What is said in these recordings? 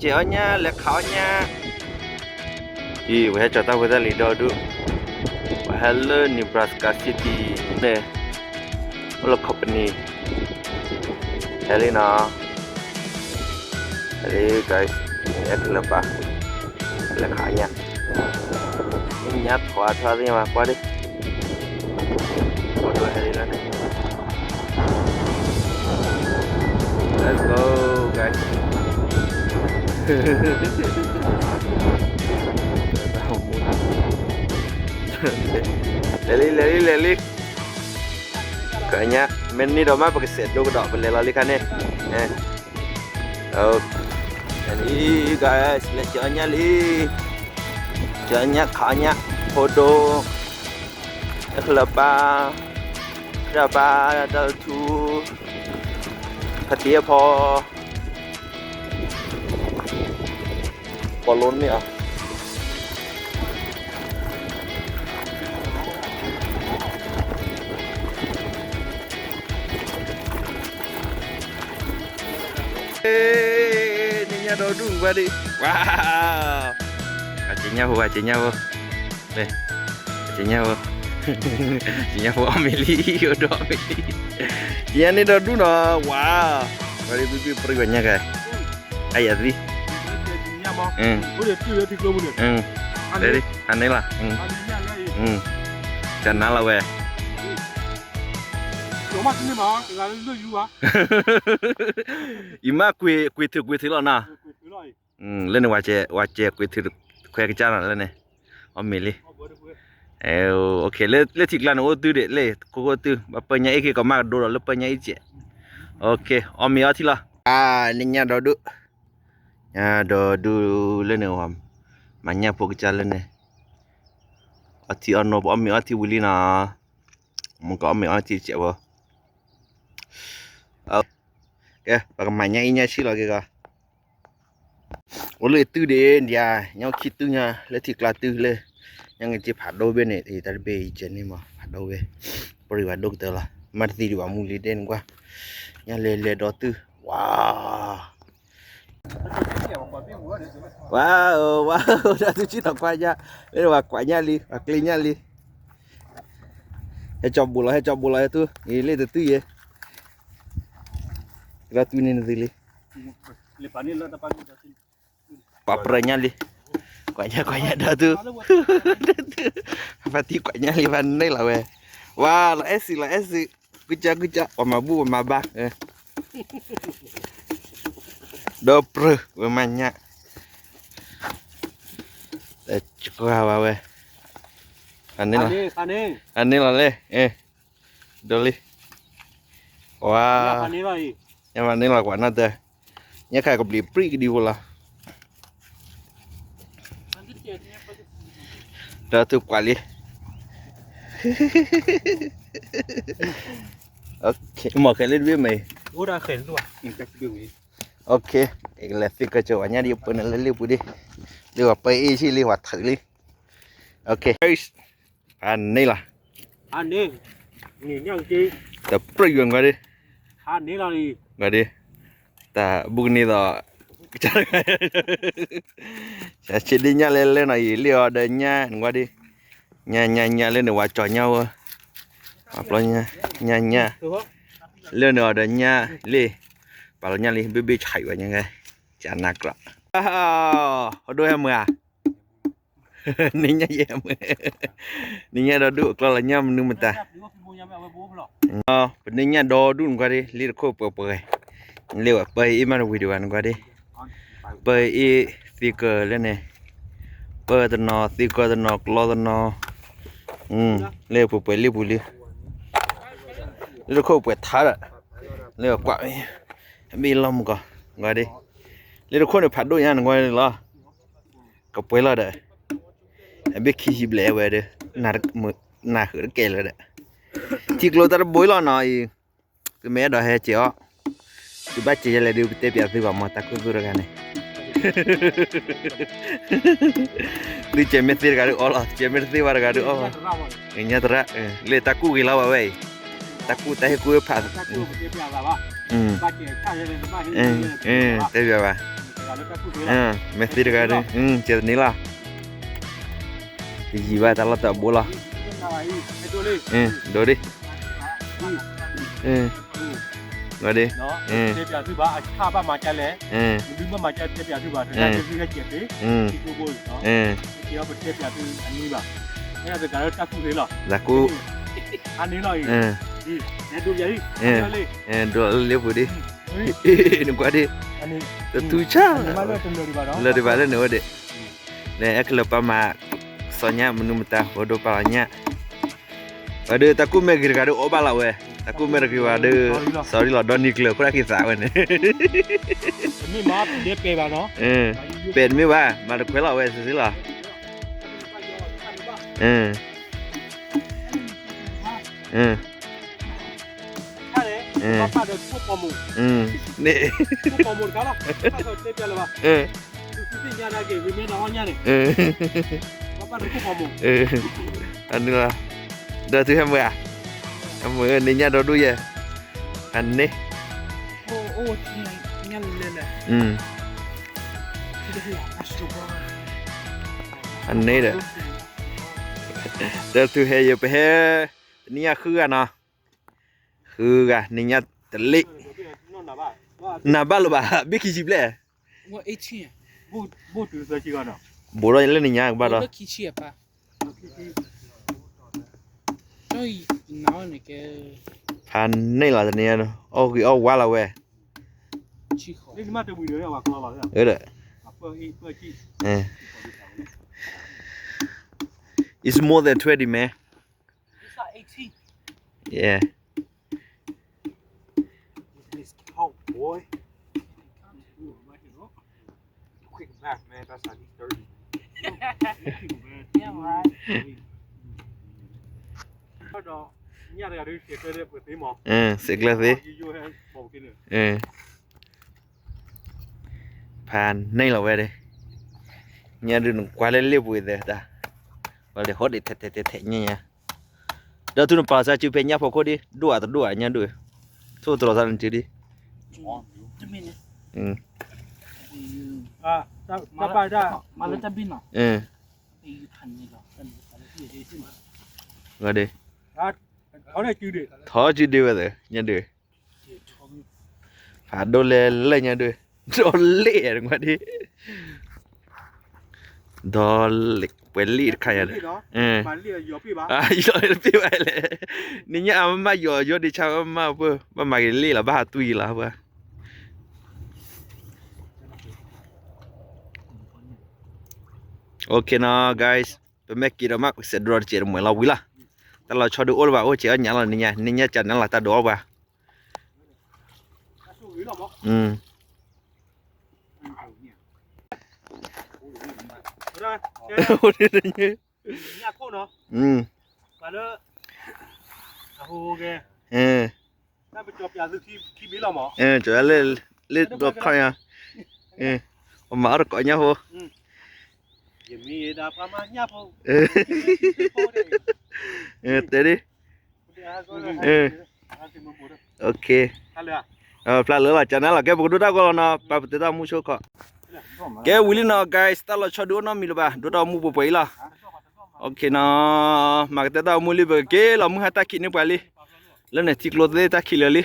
ကဲအီၣ်ညၣ် လဲၤခးအီၣ်ညၣ်, အံၤ ပဟဲကၠီၤတၢ်ဖိတၢ်လံၤဒီဒူၣ်, ပဟဲလၢ Nebraska City န့ၣ်, အိၣ်လၢ company, ဟဲလံနီၤ, ဟဲလံ guys, ဟဲခဲလၢာ်ပၢ်, လဲၤခးညၣ်, ညၣ်ထွါထွါသ့ၣ်ညါဘၣ် ကွၢ်ဒၣ်, ဖိဒိၣ်ဟဲလံလၢန့ၣ် Let's go, guys. လဲၤလံ လဲၤလံ လဲၤလံ, ကညါ မ့ၢ်န့ၢ်ဒီးမး ပကစဲးဒိကဒီး ပလဲၤလီၤလံခါန့ၣ်, လံ guys, လဲၤကၠီညၣ်လံ, ကၠီညၣ်ခးညၣ်, ဖိဒိၣ်, လၢပၢ်, တၢ်ပၢ်, တၢ်လၢထူ, ဖါတံၢ်အဖီ ပီၤလိမ့ၢ်အီၤ, န့ၢ်ညၣ်ဒီဒူၣ်ကွၢ်ဒံး, ဝါ, အက့ညၣ်ဖိ အက့ညၣ်ဖိ, အက့ညၣ်ဖိ, က့ညၣ်ဖိအီၣ်မ့ၤလံ, အိၣ်ဒီးအီၣ်မ့ၤလံ, က့ညၣ်န့ၢ်ဒီဒူၣ်နီၤ, ဝါ, ကွၢ်ဒံး ဘံၣ်ဘံၣ်ပြံဝဲညၣ်ကဲ, အယၤသံ, လဲၤဒံး ဖးန့ၢ်လီၤ, တနါလီၤဝဲ, ယမ့ၢ်ကွံာ် ကွံာ်ထုး ကွံာ်ထုးလီၤနီၤ, လၢန့ၣ် ဝဲကဲကွံာ်ထုးခွဲကစၢ်နီၤလၢန့ၣ်, အီၣ်မ့ၤလံ, လၢထံကျါန့ၣ်အိၣ်တုၤဒံး လၢခိခိၣ်တုၤ ဘၣ်ပၢညါအ့ၣ်က့ၤကီးမးကဒိဒီးလၢပၢညါအ့ၣ်ကဲး, အီၣ်မ့ၤအီထံလီၤ, န့ၢ်ညၣ်ဒီဒူၣ်, ညၣ်ဒီဒူၣ်လၢန့ၣ်, မၤညၣ်ဖိကစၢ်လၢန့ၣ်, အီထံအီနိ ပအီၣ်မ့ၤအီထံဝံၤလံနီၤ, မ့ၢ်ကအီၣ်မ့ၤအီထံကဲးဖိ ကဲ ပကမၤညၣ်အ့ၣ်ညၣ်ဆံၣ်လီၤက့ၤကီး, အိၣ်လၢတုၤဒံးဒံး, ညၣ်အိၣ်ခံတုၤညါ လၢထံကျါတုၤလၢ, ညၣ်က့ၤဖးဒိၣ်ဘ့ၣ်န့ၣ် တၢ်တဘ့ၣ်အံၤကဲန့ၣ်မး ဖးဒိၣ်ဘ့ၣ်, ပြံဝဲဒိၣ်ကတၢၢ်လီၤ, မၤတသံဒံးဘၣ်မူလံဒ့ၣ်န့ၣ်ကွၢ်, ညၣ်လဲၤလဲၤဒီတုၤ, ဝါ ဝါဧၢ, ဝါဧၢ, တၢ်သူဆံၣ်ထီၣ်ကွၢ်ညၣ်, လၢပှၤကွၢ်ညၣ်လံ ပှၤကျ့ညၣ်လံ, ဟဲကၠီဘိးလီၤ ဟဲကၠီဘိးလီၤ ဟဲတုၤ အံၤလ့ၣ်တတုၤယဲ, ကလီၤတုၤန့ၣ်နသုလံ, ပှၤပြၢညၣ်လံ, ကွၢ်ညၣ်ကွၢ်ညၣ်ဒီတုၤ, ဖါတံၢ်ကွၢ်ညၣ်လံ ဖါန့ၢ်လီၤဝဲ, ဝါ လီၤအဲၣ်စံး လီၤအဲၣ်စံး, ကူစၢ်ကူစၢ် ပှၤမၤဘူၣ်ပှၤမၤဘါ ဒီပြၢဝဲမၤညၣ်, ကွၢ်ဝဲ, အန့ၣ်လီၤလဲၣ်, ဒိလံ, ဝါ, ညၣ်ဖးန့ၢ်လီၤကွၢ်နီၢ်တၢ်, ညၣ်ခါကဘျံးပြံကဒံဖိလီၤ, ဒီးသူကွၢ်လံ, မ့ၢ်ခဲလၢတဘ့ၣ်မ့ၢ်, ကလဲၤသ့ၣ်ကၢၢ်ကၢၢ်ဝဲညၣ်ဒ်ပၢနၤလၢလ့ၣ်ပူၤဒံး, လၢပှၤပၢအ့ၣ်ဆံၣ်လံ ပှၤထုးလံ, ဖးန့ၢ်လီၤ, တပြၢယွၤနကွၢ်ဒံး, နကွၢ်ဒံး, တၢ်ဘူၣ်ကန့ၢ်သိး, ဆံးဒ့ညၣ်လဲၤလဲၤနီၤအံၤ လ့ၣ်အီၤဒီးညၣ်နကွၢ်ဒံး, ညၣ်ညၣ်ညၣ်လၢန့ၣ် ဝၤကၠီၤညၣ်ဝဲ, ပျီညၣ်, ညၣ်ညၣ်, လၢန့ၣ်အီၤဒီးညၣ်လ့ၣ်, ပာ်လီၤညၣ်လံ ဘ့ၣ်ဘ့ၣ်ဆံးဝဲညါကဲ, ကနၣ်ကြၢး, ဟီဒိၣ်ဟဲမုာ်ဧါ န့ၢ်ညၣ်ယဲၢ်မုာ်, န့ၢ်ညၣ်ဒီဒူၣ်အကျီလီၤညၣ်မနုၤမတၤ, ပန့ၢ်ညၣ်ဒီဒူၣ်နကွၢ်ဒံး လ့ၣ်တခိၣ်ပှဲၤပှဲၤ, လ့ၣ်ဝဲပၢအ့ၣ်မးတဝံၤဒံးဘၣ်နကွၢ်ဒံး, ပၢအ့ၣ်သ့ကၢၢ်လၢန့ၣ်, ပၢတနီၤသ့ကၢၢ်တနီၤကျီတနီၤ, လ့ၣ်ပှဲၤပှဲၤလ့ၣ်ပူၤလံ, လ့ၣ်တခိၣ်ပှဲၤထါဒီး, လ့ၣ်ကွၢ်, ဘ့ၣ်လီၢ်မုၢ်ကီး, နကွၢ်ဒံး, လ့ၣ်တခိၣ်န့ၣ်ဖးဒိၣ်ညါနကွၢ်လီၤ ကပှဲၤလီၤဒီး, အဘ့ၣ်ခံဆံဘျဲၣ်ဝဲဒီး, နၢ်ဃုာ်တကဲလၢၤဒီး, ထံကျိတၢ်တဘိလီၤနီၤအံၤ, သုမ့ၢ်အဲၣ်ဒိးဟဲကဲးအီၤ, သုဘၣ်ကဲးယဲလဲၣ်ဒုး ပတဲပၠးသုဘၣ်မး တၢ်ခူသူၣ်တဂၤန့ၣ်, သုကဲးမ့ၢ်သ့တဂၤဒုးအီလီၤ ကဲးမ့ၢ်တသ့ဘၣ်တဂၤဒုးအီလီၤ, ညါသရၣ်, လၢတၢ်ကူၣ်ဂ့ၤလီၤဘၣ်ဝဲအံၤ, တၢ်ကူၣ်တၢ်ဟ့ၣ်ကူၣ်ဖး, တဲပၠးဘၣ်, မဲာ်သ့တဂၤဒီး ကဲသန့လီၤ, တယံာ်ဘၣ်တၢ်လီၢ်တၢ်ဘိလီၤ, ဒိးဒံး, ဒိးဒံး, တဲပၠးသုဘၣ် အဆၣ်ဘၣ်မၤကလဲၣ်, ဒုဘၣ်မၤကလဲၣ် တဲပၠးသုဘၣ်, တကဲပတဲပၠးသုအနံၤဘၣ်, တဂၤလၢတၢ်ကူၣ်သ့လီၤ, တၢ်ကူၣ်, အန့ၣ်လီၤအံၤ, ဒိးပၠးအံၤ, ဒိးလၢလ့ၣ်ပူၤဒံး, နကွၢ်ဒံး, တထူဆၣ်, လၢာ်ဒံးဘၣ်လၢန့ၣ်ဝဲဒၣ်, နအဲၣ်ကလၢၤပၢ်မၤ, စီၤညါမနုၤမတၤ ဖိဒိၣ်ပၢ်လီၤညါ, ဝဲဒၣ်တၢ်ကူၣ်မ့ၢ်ဂ့ၤတဂၤဒီးအီၣ်ဘၣ်လီၤဝဲ, တၢ်ကူၣ်မ့ၢ်တဂ့ၤဘၣ်ဒီး, စီၤဒံလီၤဒီနံၤကျၢၤ ခိၣ်ဒၣ်က့ၤသးဝဲန့ၣ်, မ့ၢ်မၤပဒဲပဲဘၣ်နီၤ, ပဲတမ့ၢ်ဘၣ် မၤတခွဲးလီၤဝဲသ့လီၤ, န့ၣ်, အန့ၣ်လီၤ, ဒီးသုဟဲမုာ်ဧါ, အမုာ်န့ၣ်ညၣ်ဒီဒိၣ်ယဲၢ်, အန့ၣ်, အန့ၣ်ဒီး, ဒီးသုဟဲယပဟဲ, တနံၣ်ညါဃုဂၤနီၤ, ဃုဂၤ နံၣ်ညါတလ့ၣ်, နဘၣ်လၢၤဘၣ် ဘ့ၣ်ခံဆံဘျဲၣ်, ဘိးထီၣ်လၢနံၣ်ညါကဘၣ်ဒီး, ဖးန့ၢ်လီၤတနံၣ်ညါဒီး အီၣ်ဂ့ၤအီၣ်ဝါလီၤဝဲ, ဒီး, it's more than twenty, man. Yeah. Quick math, man. That's at least thirty. Yeah, right. စ့ကျၢၤသ့, ဖးန့ၢ်လီၤဝဲဒၣ်, ညါဒုးနကွၢ်လၢလ့ၣ်ပူၤသဲတၢ်, ဝဲလၢဟီၣ်ဒံးထဲထဲထဲထဲညါညါ, ဒီးသုနပာ်စၢ်စုဖဲညၣ်ဖိခိၣ်ဒံး ဒိၣ်ဧါတဒိၣ်ဧါညါဒုး, ထိၣ်သတြီၤသးနစုဒံး, မၤလၢတၢ်ဘံၣ်နီၤ, ဂီၤဒံး, ထီၣ်စုဒံးဝဲသ့ ညါဒုး, ဖးဒိၣ်လဲၣ်လဲၣ်ညါဒုး, ဒီးလ့ၣ်ဧါ နကွၢ်ဒံး, ဒီးလ့ၣ် ပှဲၤလ့ၣ်တခါယၤဒီး, ယီၤတပ့ၢ်ဘၣ်လဲၣ်, နံၣ်ညါအမ့ၢ်မၤယီၤယီၤဒံးဆါမ့ၢ်မၤပှၢ် ဘၣ်မၤက့ၤလ့ၣ်လီၤ ဘၣ်ဟးတွံၢ်ယံၤလီၤပှၤ Okay နီၤ guys, ပမ့ၢ်က့ၤဒီးမး ပကစဲးဒိးတစဲးတမှဲၤလီၤဝံၤလီၤ. တၢ်လီၤဆီဒုးအိၣ်လၢၤဘၣ် အိၣ်စဲးအီၣ်ညၣ်လီၤ နံၣ်ညါ နံၣ်ညါကနၤလီၤ တၢ်ဒိးအီၣ်ပှၤ. ကၠီလၢ လ့ၣ်ဒီးခါညါ, ပမၤအီၣ်တကိးညၣ်ဖိ, တဲဒ်, ဖျါလၢလီၤ ကနၤလီၤ ကဲ ပကဒိတၢ်ဂီၤလီၤနီၤ ပာ်ပတဲတၢ်မူဆိခီ, ကဲဝံၤလံနီၤ guys တၢ်လီၤဆီဒုးအိၣ်နီတမံၤလၢၤဘၣ် ဒိတၢ်မူပှဲၤပှဲၤအံၤလီၤ. Okay နီၤ, မၤကတဲတၢ်အိၣ်မူလံ ပကက့ၤလီၤမုၢ်ဟါတၢ်ခံးန့ၢ်ပှၤလံ, လၢန့ၣ်ထံကျိသ့ၣ်တၢ်ခံးလၢာ်လံ.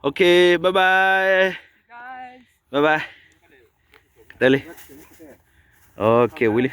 Okay, bye bye, bye bye, တဲလံ. Okay ဝံၤလံ.